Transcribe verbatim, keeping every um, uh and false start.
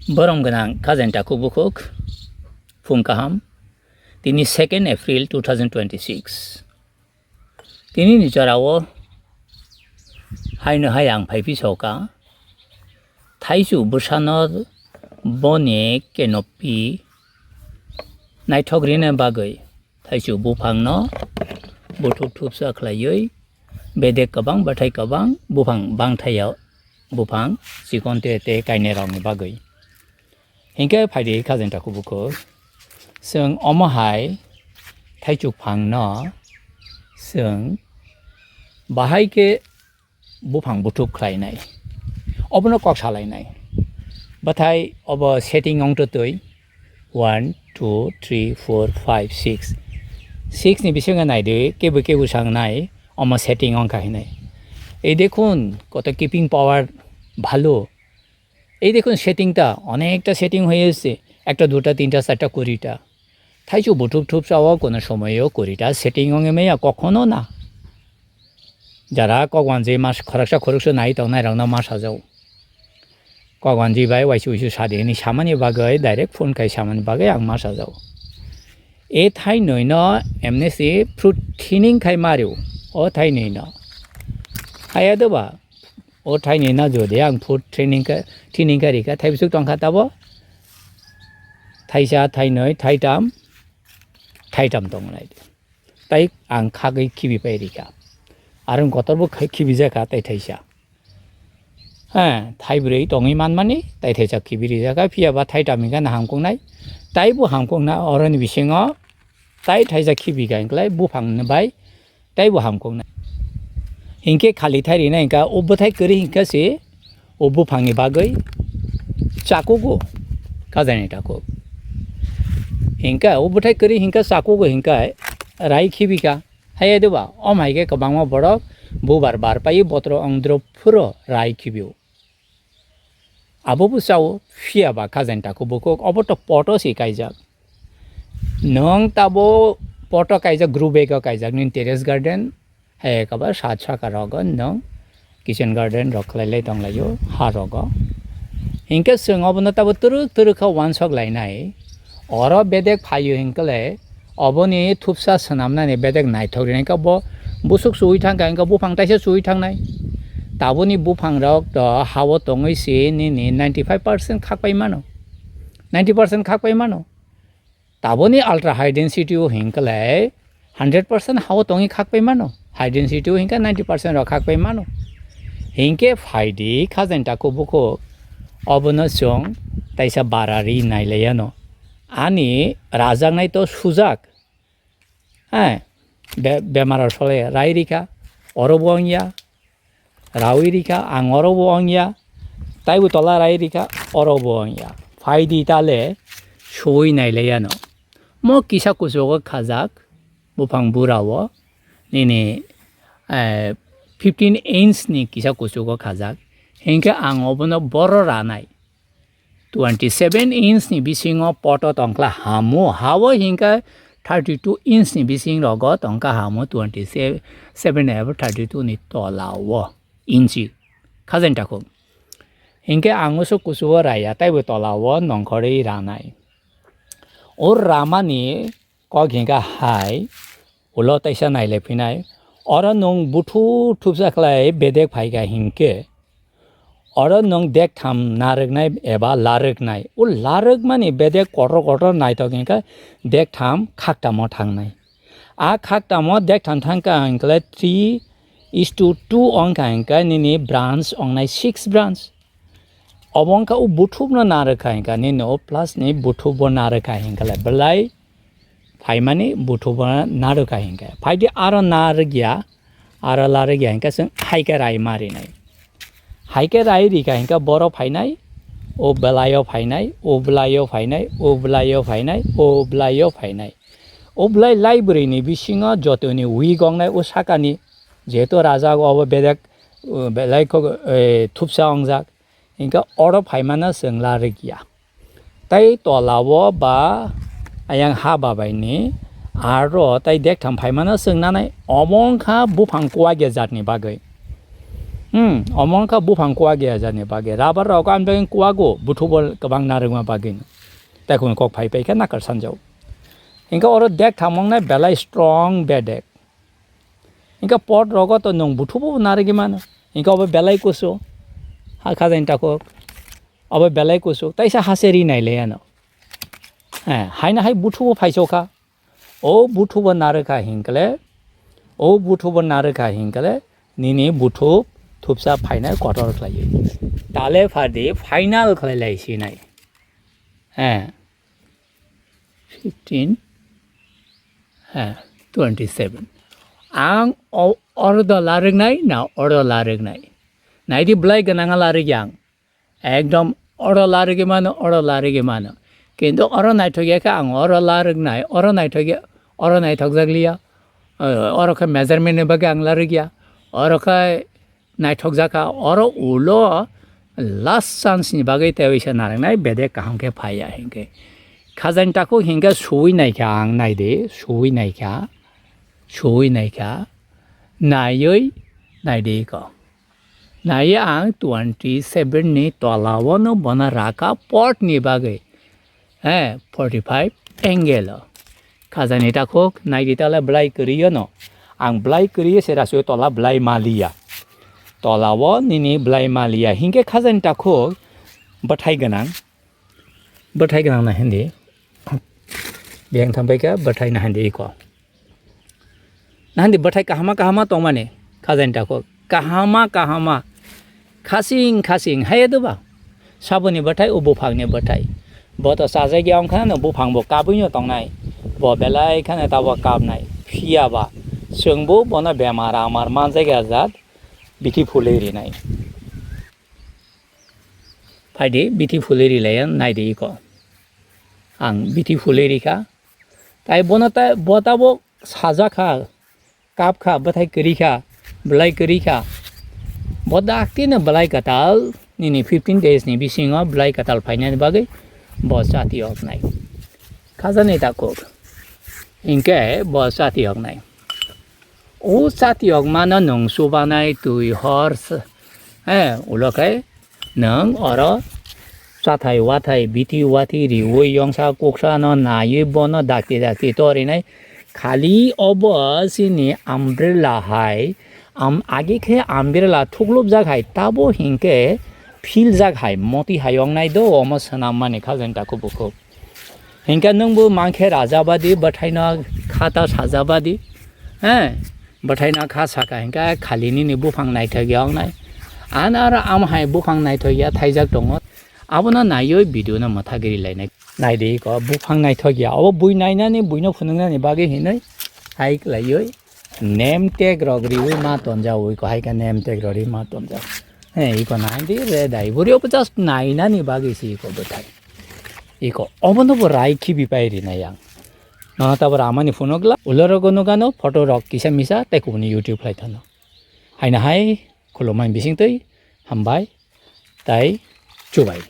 Borom gwnang khajani takhuk bukhuk, phung kaham. Tini second April two thousand twenty-six. Tini ni jorao haino hai ang phai pisoka. Thaichu bwsano boni canopy naithok rina bagwi thaichu buphangno buthuk thupsa khlaiwi bedek kwbang bathai kwbang buphang bangthaya buphang chikon te te kainai rokni bagwi. Hinkhe phaidi khajani takhuk bukhuk. Chwng omo hai thaichuk phangno chwng bahai khe buphang buthuk khlainai. Obono kok salainai. Bathai obo setting ong twtwi one, two, three, four, five, six. Six ni bisingo naidi kebo kebo sangnai omo setting ong kha hinai. Ei dekhun koto keeping power bhalo. এই দেখুন, সেটিং টা অনেকটা সেটিং হয়ে এসছে, একটা, দুটা, তিনটা, চারটা, কুড়িটা। Thaichu buthuk thupsa o kono somoyo kurita setting ong maya kokhono na. Jara kokwanji mas khoroksa khoroksa nai tongnai rokno ma sajao. Kokwanji bai waisu waisu sadi hini samani bagwi, direct phone khai samani bagwi ang ma sajao. E thainwi no M N C fruit thinning khai mario. O thainwi no. Haya doba. O thainwi no jodi ang fruit thinning kha, thinning kha rikha, thaibwswk tongkha tabo. Thaisa, thainwi, thaitam, thaitam tongnai. Tai ang khagwi khibi pai rikha. Aro kotor bo khai khibi jakha tai thaisa. Ha, thaibrwi tongwi manmani, tai thaisa khibi rijakha, phiya ba thaitam hingkha na hamkuknai. Tai bo hamkukna oroni bisingo tai thaisa khibi kha hinklai buphang ni bai taibo hamkuknai. Hinkhe khali thai rina hinkha, o bwthai kwrwi hinkha se o buphangni bagwi chakugo, khajani takhuk. Hinkha o bwthai kwrwi hinkha chakugo hinkha rai khibika. Haiya deba, om hai khe kwbangma borok bubar bar pai botro ongdro phuro rai khibio. Abo bwsao phiya ba khajani takhuk bukhuk, obo to poto se kaijak. Nwng tabo poto kaijak, grow bag o kaijak nini terrace garden, hai kaba sat saka rogo nwng kitchen garden rok khlai lai tong laio ha rogo. Hinkhe chwng obono tabo twrwk twrwk kha uansuk lainai. Oro bedek phaio hinkhe le oboni thupsa swnamnani bedek naithok rinai kha bo busuk chuwi thang kha hinkhe buphang taisa chuwi thangnai. Taboni buphang rok to hao tongwi se nini ninety five percent khakpai mano. Ninety percent khakpai mano. Taboni ultra high density o hinkhe le hundred percent hao tongwi khakpai mano. High density o hinkhe ninety percent rok khakpai mano. Hinkhe phaidi khajani takhuk bukhuk obono chwng taisa bara ri nai laiano. Ani rajaknai to sujak. Hai, be-, bemar o sole rai rikha, oro bo wngya, rawi rikha, ang oro bo wngya, taibo tola rai rikha, oro bo wngya. Phaidi tale suwi nai laiano. Mo kisa kuchugo khajak, buphang bura o, nini, eh, fifteen inch ni kisa kuchugo khajak. Hinkhe ang obono boro ranai. Twenty seven inch ni bisingo poto tongkla hamo, hao hinkhe thirty two inch ni bising rogo tongkha hamo twenty seven eba thirty two ni tola o inchi. Khajani takhuk. Hinkhe ang usu kuchugo raya taibo tola o nongkhorwi ranai. O ramani kok hinkha hai, ulo taisa nailai phinai. Oro nwng buthu thupsa khlai bedek phaikha hinkhe, oro nwng dektham narwknai eba larwknai. O larwkmani bedek kotor kotor naithok hinkha dektham khaktamo thangnai. A khaktamo dektham thangkha hinkhe three is to two wngkha hinkhe nini branch wngnai six branch. Obo wngkha o buthubno narwkha hinkha nini o plus ni buthubbo narwkha hinkhe le belai phaimani buthubbo narwkha hinkhe. Phaidi aro narwkya, aro larwkya hinkhe chwng haikhe rai ma rinai. Haikhe rai rikha hinkhe boro phainai, o belaio phainai, o belaio phainai, o belaio phainai, o belaio phainai. O belai lai bwrwini bisingo jotoni weak wngnai o sakani, jehetu rajak obo bedek, o belai kok, eh, thupsa wngjak. Hinkhe oro phaimano chwng larwkya. Tei tola o ba ayang ha babaini aro tei dektham phaimano chwng nanai omo wngkha buphang kuwagya jatni bagwi. Hmm, omo wngkha buphang kuwak ya jani bagwi. Rubber rok ani bagwi kuwago, buthubo kwbang narwkma bagwi. Tei kok phai paikha nakar sanjao. Hinkhe oro dek thamung nai belai strong bedek. Hinkhe pot rogo to nwng buthubo narwgwi mano. Hinkhe obo belai kusu. Ha khajani takhuk. Obo belai kusu. Taisa hase ri nai le ano. Eh, haino hai buthubo phaiso kha. O buthubo narwkha hinkle, o buthubo narwkha hinkle, nini buthup thupsa phainai kotor khlaiwi. Tale phadi final khlai lai sinai. Eh. Fifteen. Eh, twenty-seven. Ang o-, oro do larwknai na oro larwknai? Naidi belai gwnang larwk yang. Ekdom oro larwgwi mano, oro larwgwi mano. Kintu oro naithok ya khe ang oro larwgnai, oro naithok ya, oro naithokjak liya. O, oro khe measurement ni bagwi ang larwk ya. Oro khe naithokjak kha, oro ulo last chance ni bagwi tei waisa narwknai bedek kaham khe phai ya hinkhe. Khajani takhuk hinkhe suwi naikha ang naidi, suwi naikha, suwi naikha, naiwi naidi ko. Nai ang twenty seven ni tola o no bono raka port ni bagwi. Eh, forty five angle o. Khajani takhuk, nai di tala belai kwrwi o no. Ang belai kwrwi o se rasio tola belai maliya. Tola o nini belai maliya. Hinkhe khajani takhuk bwthai gwnang. Bwthai gwnang na hindi. Biyang thang bai kha bwthai na hindi iko. Nahandi bwthai kahama kahama tongmani, khajani takhuk. Kahama kahama. Khasing khasing. Haiya doba. Saboni bwthai, o buphangni bwthai. Bo to chajagya wngkha no buphang bo kabui no tongnai. Bo belai khano tabo kapnai. Phiya ba. Chwngbo bono bemar amar manjagya jat. Bithi phulwi rinai. Phaidi bithi phulwi rilaiya naidi iko. Ang bithi phulwi rikha. Tai bono ta-, bo tabuk sajak kha, kap kha, bwthai kwrwi kha, belai kwrwi kha. Bo daktino belai kwtal, nini fifteen days ni bisingo belai kwtal phainani bagwi bo chati oknai. Khajani takhuk. Hinkhe bo chati oknai. O chati okmano nwng chubanai twi hor s-, eh, ulo khe nwng oro chathai wathai bithi wathi riwi yongsa kuksa no naiwi bono dakti dakti torinai. Khali obo chini umbrella hai, am-, agi khe umbrella thuklupjak hai, tabo hinkhe philjak hai, moti hai wngnai do omo swnammani khajani takhuk bukhuk. Hinkhe nwngbo mankhe rajabadi, bwthaino kha ta sajabadi, he? Bwthaino kha saka hinkhe khali nini buphang naithok ya wngnai. Ano aro amhai buphang naithok ya thaijak tongo. Abono naiwi video no mwthagwi lainai. Naidi ko buphang naithok ya. Obo bui nainani, buino phunuknani bagwi hinwi hai kwlaiwi name tag rok riwi ma tonjawi ko, hai khe name tag rok riwi ma tonjak. He, iko naidi re dai. Buri obo just nainani bagwi se iko bwthai. Iko obono bo rai khibi pai rinai ang. Nono tabora amani phunukla, ulorok nukano photo rok kisa misa tei kubuni YouTube khlai thano. Haino hai khulumani bisingtwi hambai tai chubai.